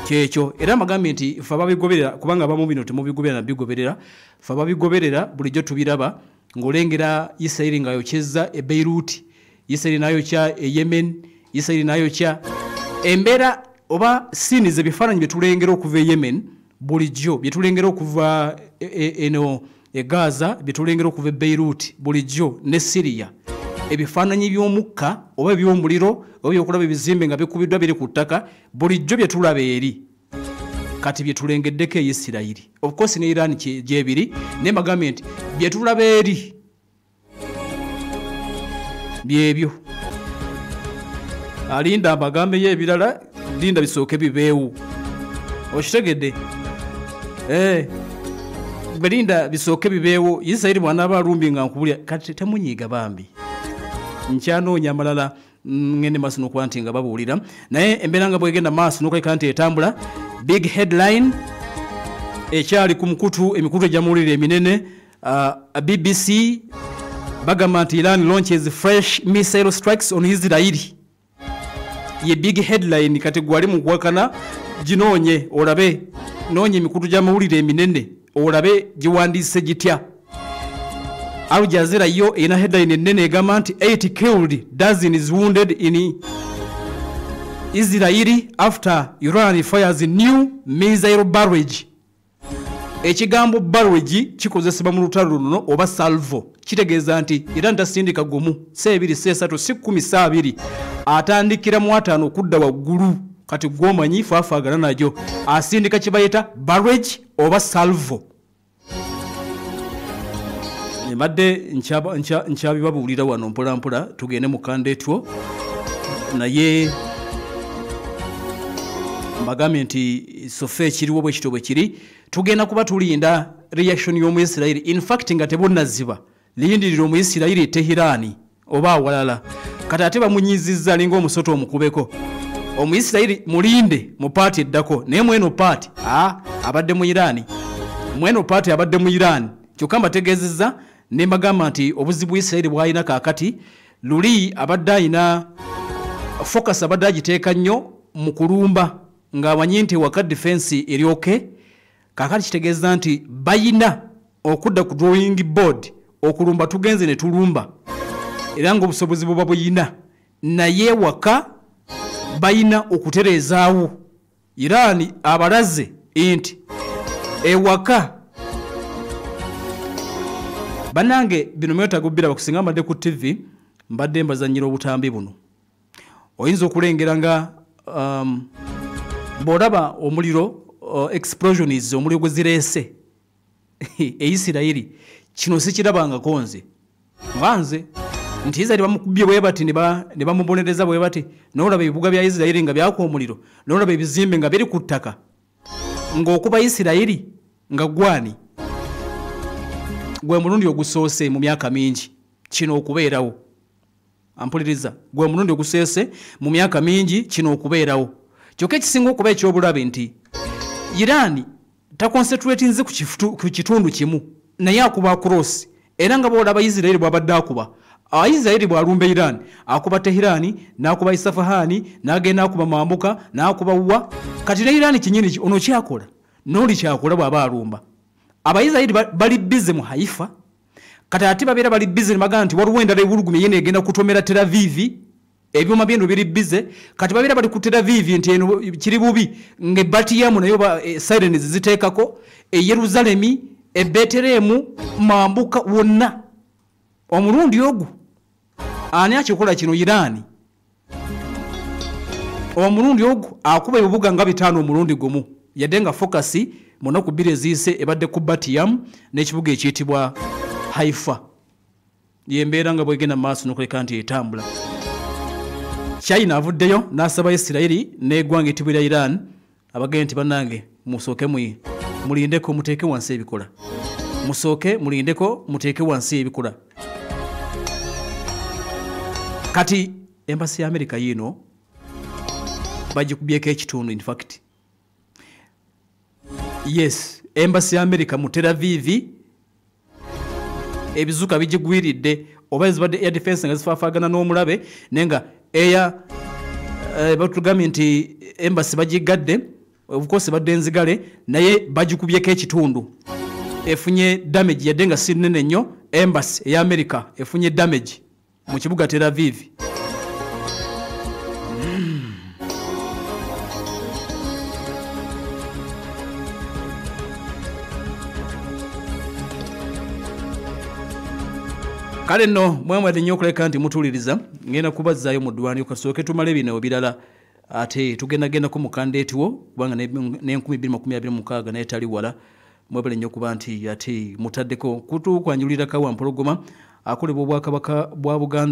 Kyekyo era mbagambye nti ffe ababigoberera, kubanga abamu bino temubigoberera nabigoberera, ffe ababigoberera bulijjo tubiraba ng'olengera Isirayiri ng'ayokyezza e Beirut, Isirayiri n'ayokya e Yemen, Isirayiri n'ayokya embeera oba scenes, ebifaananyi bye tulengera okuva e Yemen bulijjo, bye tulengera okuva eno e Gaza, bye tulengera okuva e Beirut bulijjo ne Syria, ebifaananyi by'omukka oba eby'omuliro oba ebyokulaba ebizimbe nga bikubiddwa biri ku ttaka bulijjo bye tulaba eri kati bye tulengeddeko e Isirayiri. Of course ne Iran gyebiri, naye mbagambye nti bye tulaba eri byebyo. Alinda mbagambeyo ebirala, linda bisooke bibeewo. Okitegedde? Belinda bisooke bibeewo. Isirayiri bw'anaaba alumbye nga nkubulya kati temunyiiga bambi, nkyanoonya amalala ngende maaso n'okuba nti nga babuulira, naye embeera nga bwegenda maaso n'okuleka nti etambula. Big headline ekyali ku mukutu, emikutu egyamawulire eminene, BBC bagamba nti Iran launches fresh missile strikes on Israel. Ye big headline. Kati gwali mu kuwakana ginoonye olabe, noonya emikutu gy'amawulire eminene olabe giwandiise gitya. Al Jazeera yo erina headline ennene egamba nti 8 killed, dozens wounded in Israel after Iran fires new missile barrage. Ekigambo barrage kikozesebwa mu lutalo luno oba salvo, kitegeeza nti Iran tasindika gumu, si ebiri, si esatu, si 10, si 20, atandikira mu 5 okudda waggulu. Kati gw'omanyi faafaagana nagyo, asindika kibayita barrage oba salvo. Mbadde nkyabibabuulira wano mpola mpola, tugende mu kanda etwo, naye mbagambye nti sofe ekiriwo bwe kityo bwe kiri. Tugenda kuba tulinda reaction y'Omuyisirayiri. In fact nga tebunnaziba, lindirira Omuyisirayiri e Tehirani oba awalala. Kati ate bamunyizizza alinga omusota omukubeko. Omuyisirayiri mulinde mu paati eddako, naye mweno paati abadde mu Irani, mweno paati abadde mu Irani. Kyokka mbategeezezza ne mbagamba nti obuzibu Isirayiri bw'alina kaakati, luli abadde ayina focus, abadde agiteeka nnyo mu kulumba ng'amanyi nti waka defense eryoke. Kaakati kitegeeza nti bayina okudda ku drawing board, okulumba tugenze ne tulumba era ng'obusobozi buba buyina, naye waka bayina okutereezaawo. Iran abalaze nti ewaka bannange bino mwetaaga obbiraba. Kusinga mbadde ku TV mbadde mbazannyira obutambi buno, oyinza okulengera nga bw'olaba omuliro, explosions, omuliro gwe zireese e Isirayiri, kino sikirabangako nze nga nze nti Isirayiri bamukubye bwe bati ne bamubonereza bwe bati, n'olaba ebibuga bya Isirayiri nga byaka omuliro, n'olaba ebizimbe nga biri ku ttaka, ng'okuba Isirayiri nga gwani gwe mulundi ogusoose mu myaka mingi kino okubeerawo. Ampuliriza, gwe mulundi ogusoose mu myaka mingi kino okubeerawo. Kyokka ekisinga okuba ekyobulabe nti Iran taconcentratinze ku kitundu kimu, naye akuba across. Era nga bw'olaba Isirayiri bw'abadde akuba, Isirayiri bw'alumba Iran akuba Tehirani, n'akuba Isafahani, n'agenda akuba Mambuka, n'akuba wa. Kati ne Iran kinyini ono kyakola n'oli kyakola bw'aba alumba. Abayisirayiri bali busy mu Haifa, kati ate babeera bali busy ne bagamba nti waliwo endala ewulugumye yene egenda kutomera Tel Aviv, ebyuma byeno biri busy. Kati babeera bali ku Tel Aviv nti eno kiri bubi, ng'e Batiyamu nayo sirens ziteekako, e Yeruzalemi, e Beterehemu, Mambuka wonna. Omulundi ogwo ani akikola kino? Irani. Omulundi ogwo akuba ebibuga nga 5 omulundi gumu, yadde nga focus mu nnaku 2 eziyise ebadde ku Batiyamu n'ekibuga ekiyitibwa Haifa. Yembeera nga bwegenda maaso n'okuleka nti etambula. China avuddeyo n'asaba Isirayiri n'eggwanga etibwa lya Iran, abagende nti bannange musooke mulindeko muteeke wansi ebikola, musooke mulindeko muteeke wansi ebikola. Kati embassy ya America yiino bagikubyeko ekitundu. In fact yes, embassy ya America mu Tel Aviv ebizuka bigigwiridde, oba ezibadde air defense nga zifaafagana n'omulabe, naye nga air batugambye nti embassy bagigadde. Of course badde nzigale, naye bagikubyeko ekitundu, efunye damage yadde nga si nnene nnyo. Embassy eya America efunye damage mu kibuga Tel Aviv. Kale nno mwemwadde nnyo okuleka nti mutuuliriza, ngenda kubazzaayo mu ddwaniro kasooke tumale bino ebirala, ate tugendagendako mu kandeetiwo kubanga ne 2026 naye tali wala. Mwebale nnyo okuba nti ate mutaddeko kutukwanjulira Kawampologoma akolebwa Obwakabaka bwa Buganda.